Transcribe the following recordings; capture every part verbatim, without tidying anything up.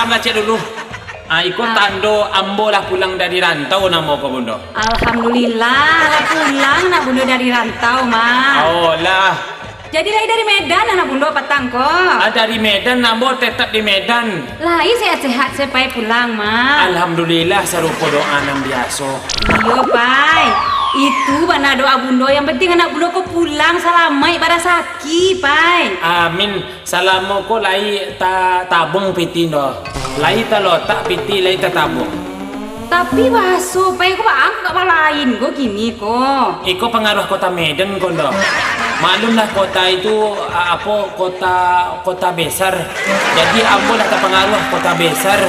Baca dulu. Ah, iko Ah. tando ambo lah pulang dari rantau namo ko, Bundo. Alhamdulillah, lah pulang nak Bundo dari rantau, Mak. Oh, lah. Jadi lai dari Medan anak Bundo patang ko? Ah, dari Medan, ambo tetap di Medan. Lai sehat-sehat, se Pai pulang, Mak. Alhamdulillah, sarupo doa nan biaso. Iyo, Pai. Itu bana doa Bundo, yang penting anak Bundo ko pulang salamaik barasaki, Pai. Amin. Salamo ko lai ta-, tabuang piti ndo. Lai talotak piti, lai tatabuang. Tapi baso Pai ko baa kok balain ko kini ko. Iko pangaruah kota Medan ko ndo. Maklumlah kota itu, a-, apo, kota, kota besar. Jadi ambo lah tapangaruah kota besar.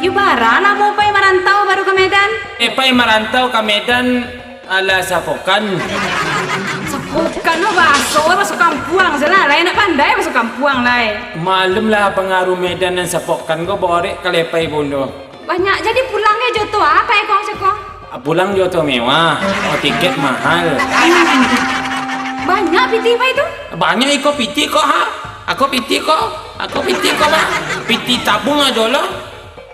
Yo bara lamo Pai marantau baru ka Medan? Eh, Pai marantau ka Medan, alah, sapokan. Sapokan lo baso, baso kampuang se lah. Lai nak pandai baso kampuang lai. Maklumlah pangaruah Medan nan sapokan ko borek ka lepai Bundo. Banyak jadi pulang jo oto a Pai ko, cako? Ah, pulang jo oto mewah, oh, tiket mahal. Banyak pitih Pai tu? Banyak iko pitih ko, ha? Ako pitih ko, ako pitih ko, Mak. Pitih tabuang ajo lo.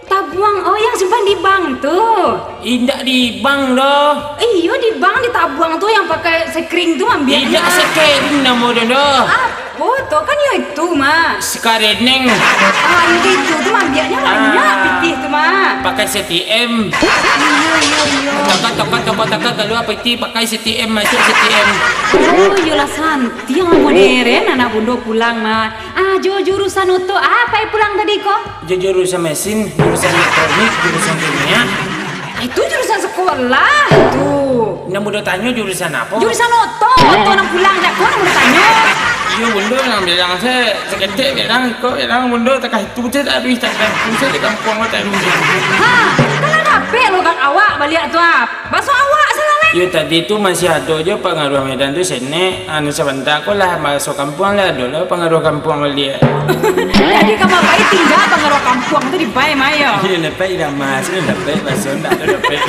Tabuang, oh, yang simpan di bank tu? Indak di bank doh. Iyo, di bank ditabuang tu yang pakai sekring tu ambiaknyo. Indak sekring namo tu doh. Apo tu? Kan yo itu, Mak. Sekareneng. Ah, yo itu tu ambiaknyo banyak Ah. pitih tu, Mak. Pakai C T M. Iyo, iyo, iyo. Tokat, tokat, tokat, tokat, kalua pitih pakai C T M, masuk C T M. Oh, iyolah santiang moderen anak Bundo pulang, Mak. Ah, jo jurusan oto a Pai pulang tadi ko? Jo jurusan mesin, jurusan elektronik, jurusan kimia. Itu jurusan sekolah tu. Nan Bundo tanyo jurusan apo? Jurusan oto, oto nan pulang cako nan Bundo tanyo. Iyo, Bundo nan bilang se, saketek bilang, iko bilang Bundo takah itu se tak aduih, takah itu se di kampuang ko tak aduih. Ha, kan lah dapek lo kan awak baliak tu, ah. Baso awak salah, eh? Yo, tadi tu masih ado jo pangaruah Medan tu, senek, anu, sabanta ko lah baso kampuang lah, ado lah pangaruah kampuang baliak. Jadi, ka Pai tingga pangaruah kampuang tu di Pai, Mak, yo? Iyo, dapek irama, sudah dapek, baso ndak tu dapek.